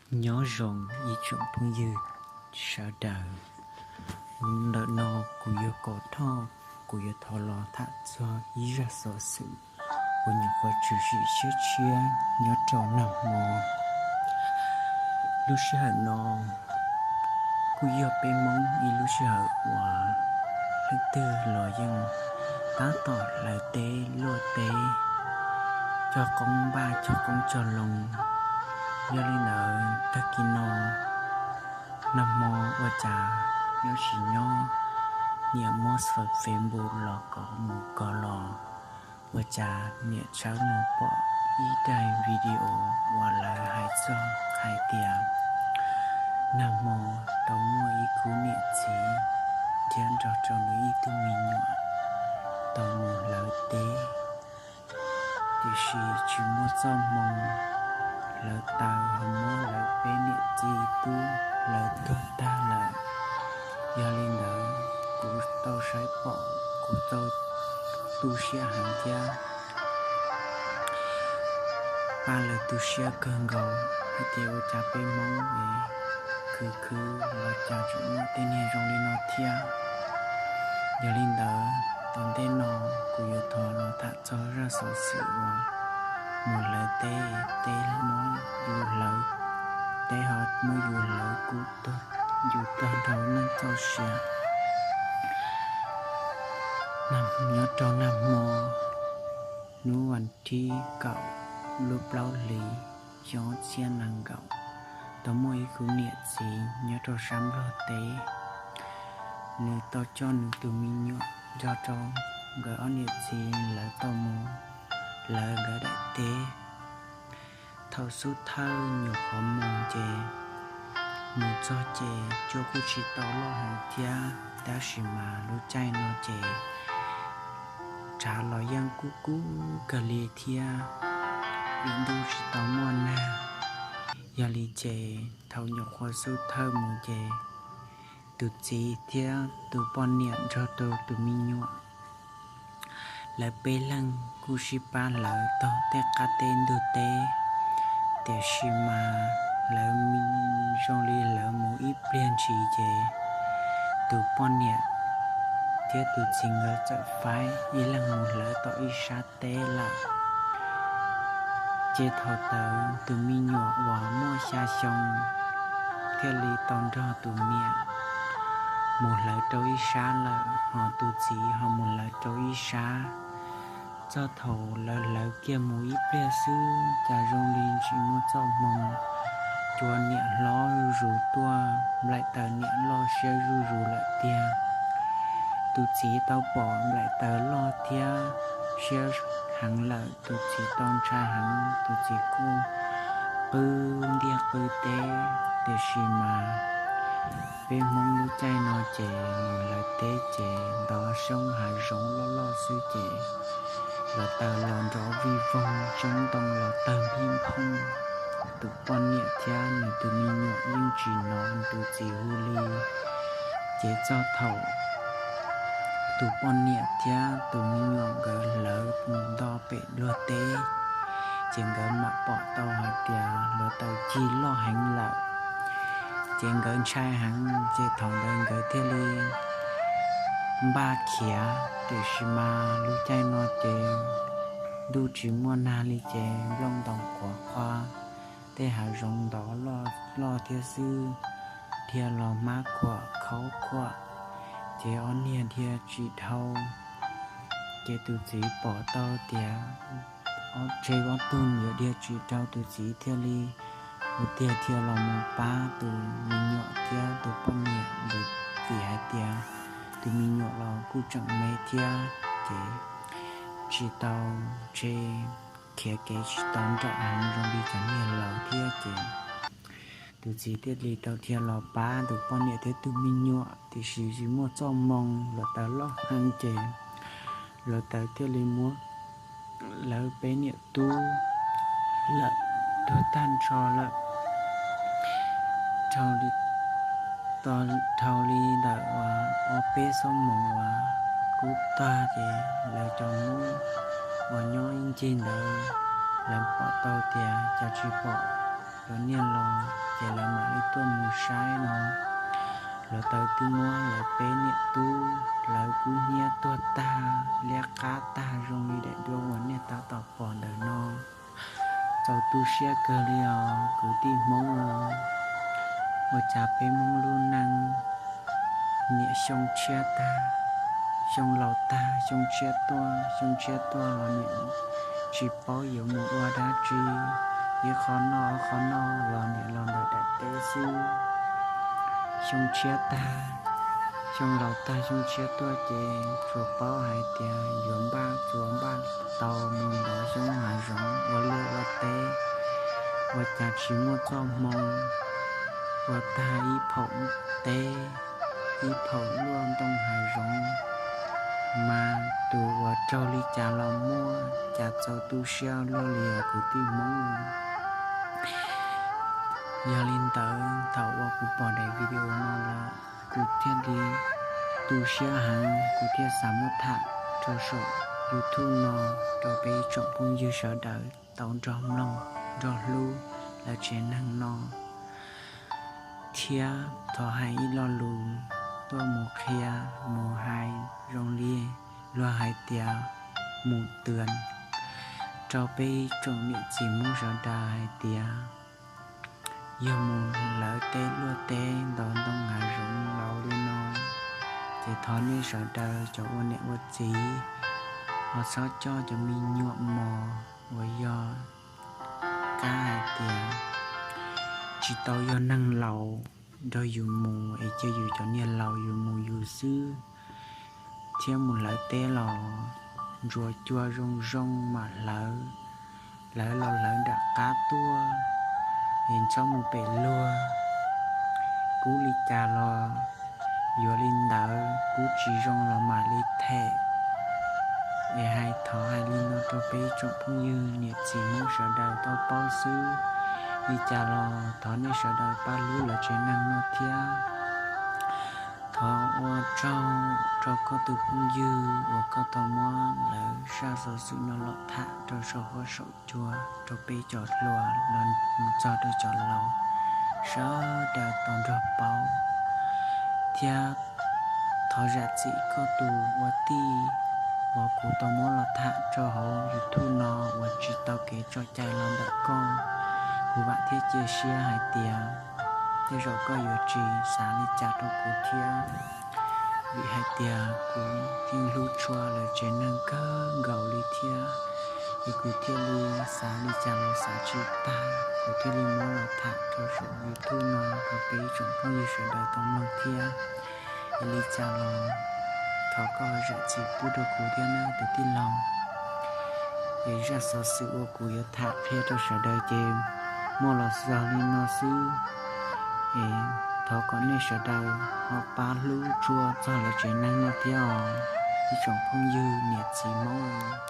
Nyob zoo ib tsoom phooj ywg sawv daws, ntawm no kuv yog Kaum Thoj, kuv yuav thov los tham txog ib zaj xov xwm uas nyuam qhuav tshwm sim siab tshiab nyob rau nag hmo. Lub sij hawm no kuj yog peb Hmoob ib lub sij hawm uas leej twg los yeej tab tom hlawv teb luaj teb, cog qoob npaj cog qoob cog loo. Yog li ntawd tag kis no, nag hmo ua cas nyob tsis nyob, niam muab Facebook los kov mus kov los, ua cas niam tshawb mus pom ib daim video uas lawv hais txog hais tias nag hmo tau muaj ib khub niam txiv thiab nrog rau nws ib tug me nyuam tau mus hlawv teb, tiam sis tsis muaj txoj hmoo, hlawv taws ho muab lawv peb niam txiv tub hlawv tuag tag lawm. Yog li ntawd kuv tau saib pom kuv tau tu siab heev thiab pab lawv tu siab kawg nkaus hais tias ua cas peb Hmoob es khwv khwv los cas tseem muaj tej niag zoo li no thiab. Yog li ntawd tom ntej no kuv yuav thov los tham txog zaj xov xwm uas mus hlawv teb, teb muab yus hlawv, teb ho muab yus hlawv kub tuag, yus tuag nrog neej txoj sia. Nyob rau nag hmo, hnub vas thib kaum lub plaub hlis xyoo ob txhiab nees nkaum, tau muaj ib khub niam txiv nyob rau sab Nplog teb, nws tau coj nws tus me nyuam nrog rau nkawd ob niam txiv lawv tau mus hlawv nkawd daim teb. Thaum xub thawj nyuam qhuav mus ces mus txog ces cua kuj tsis tau loj heev thiab, tab sis mas lub caij no ces tshav los yeej kub kub kawg li thiab, vim ntuj tsis tau muaj nag. Yog li ces thaum nyuam qhuav xub thawj mus ces tus txiv thiab tus poj niam nrog rau tus me nyuam, lawv peb leeg kuj sib pab hlawv taug tej qab teb ntug teb, tiam sis mas lawv zoo li hlawv mus ib pliag ntshis ces tus poj niam thiab tus txiv nkawd txawm faib ib leeg mus hlawv tom ib sab teb lawm. Ces thaum ntawd tus me nyuam uas muaj xya xyoo thiaj li tau nrog tus niam mus hlawv rau ib sab lawm, ho tus txiv ho mus hlawv rau ib sab. Txog thaum lawv hlawv kiag mus ib pliag xwb cas zoo li tsis muaj txoj hmoo, cua niam hlob zuj zus tuaj, nplaim taws niam loj siab zuj zus lawm tiag. Tus txiv tau pom nplaim taws loj thiab siab heev lawm, tus txiv tau ntshai heev, tus txiv kuj qw ntiaj qw teb. Tiam sis mas peb Hmoob lub caij no ces mus hlawv teb ces ntov xyoob hav zoov loj loj xwb ces nplaim taws los nrov vij voog, xyoob ntoo los tawg nphij nphooj. Tus poj niam thiab nws tus me nyuam yeej tsis hnov tus txiv hu li. Ces txog thaum tus poj niam thiab tus me nyuam nkawd hlawv nto pem luag teb, ces nkawd mam pom tau hais tias nplaim taws cig loj heev lawm. Ces nkawd ntshai heev, ces thaum ntawd nkawd thiaj li npaj khiav. Tiam sis mas lub caij no ces ntuj tsis muaj nag li ces nplooj ntoos quav qhua, tej hav zoov ntov loj thiab xwb, dhia los hmab khuam khaub khuam, ces ob niag dhia tsis dhau. Ces tus txiv pom tau tias ob, tseg ob tug niam dhia tsis dhau, tus txiv thiaj li ua tiag dhia los mus pab tus me nyuam thiab tus poj niam ntawd, vim hais tias tus me nyuam los kuj tseem me thiab, ces tsis tau, tseg, khiav kev tsis tau nrawm heev zoo li cov niag laus thiab. Ces tus txiv thiaj li tau dhia los pab tus poj niam thiab tus me nyuam, tiam sis tsis muaj txoj hmoo, nplaim taws loj heev ces nplaim taws thiaj li muab lawv peb niam tub lawm tuag tag nrho lawm. Dhau li ntawm uas ob peb xuab moos uas kub tag ces lawv cov Hmoob uas nyob ib ncig ntawd lawv pom tau tias cas tsis pom cov niag los tuaj mus saib no, lawv twb muab lawv peb niam tub lawv kub hnyiab tuag tag liab qab tag zoo li daim duab uas nej tab tom pom ntawm no. Txaus tu siab kawg li os kwv tij Hmoob os. Ua cas peb Hmoob lub neej niam xyoo tshiab tag, xyoo laus tag xyoo tshiab tuaj, xyoo tshiab tuaj los niam tsis paub yuav mus ua dab tsi, ib qho noj ob qho noj los niam los ntawm daim teb xwb. Xyoo tshiab tag, xyoo laus tag xyoo tshiab tuaj ces tsuas paub hais tias yuav npaj tsuav npaj tau mus ntov xyoob hav zoov ua liaj ua teb, ua cas tsis muaj txoj hmoo ua tag ib phaum teb, ib phaum luaj ntoo hav zoov, mas tus uas raug li cas los muaj, cas txaus tu siab luaj li os kwv tij Hmoob. Yog li ntawd thaum uas kuv pom daim video no lawm, kuv thiaj li tu siab heev, kuv thiaj xav muab tham rau saum YouTube no rau peb ib tsoom phooj ywg sawv daws tau nrog mloog nrog hlub lawv tsev neeg no. Thiab thov hais ib lo lus tuaj mus qhia, mus hais zoo li luag hais tias mus twv rau peb ib tsoom niam txiv Hmoob sawv daws hais tias yog mus lawv teb luaj teb ntov ntoo hav zoov laus li no, ces thov nej sawv daws cov ua niam ua txiv ho txhob coj cov me nyuam mos uas yog kab hais tias tsis tau yog neeg laus nrog yus mus es cia yus cov niag laus yus mus yus xwb, thiab mus hlawv teb los ntsuas cua zoo zoo mam hlawv, hlawv los hlawv nram qab tuaj, es txhob mus pem luag. Kub li cas los yuav li ntawd, kub tsis zoo los mam li them. Es hais thov hais li no rau peb ib tsoom phooj ywg niam txiv Hmoob sawv daws tau paub xwb. Li cas los thov nej sawv daws pab hlub lawv tsev neeg no thiab. Thov ua tsaug rau koj tus phooj ywg uas koj tau muab lawv zaj xov xwm no los tham rau saum huab saum cua rau peb cov hluas los mus txog rau cov laus sawv daws tau nrog paub. Thiab thov zam txim koj tus ua tij uas kuv tau muab los tham rau hauv YouTube no uas tsis tau kev tso cai los ntawm koj. Kuv vam thiab cia siab hais tias tej zaum koj yuav tsis xav li cas rau kuv thiab, vim hais tias kuv yeej hlub tshua lawv tsev neeg kawg nkaus li thiab. Es kuv thiaj li xav li cas los xav tsis tag, kuv thiaj li muab los tham rau saum YouTube no rau peb ib tsoom phooj ywg sawv daws tau mloog thiab. Es li cas los thov koj zam txim pub rau kuv thiab nawb tus tij laug. Es zaj xov xwm uas kuv yuav tham qhia rau sawv daws ces muaj los xaus li no xwb. Es thov kom nej sawv daws ho pab hlub tshua txog lawv tsev neeg no thiab os, ib tsoom phooj ywg niam txiv Hmoob.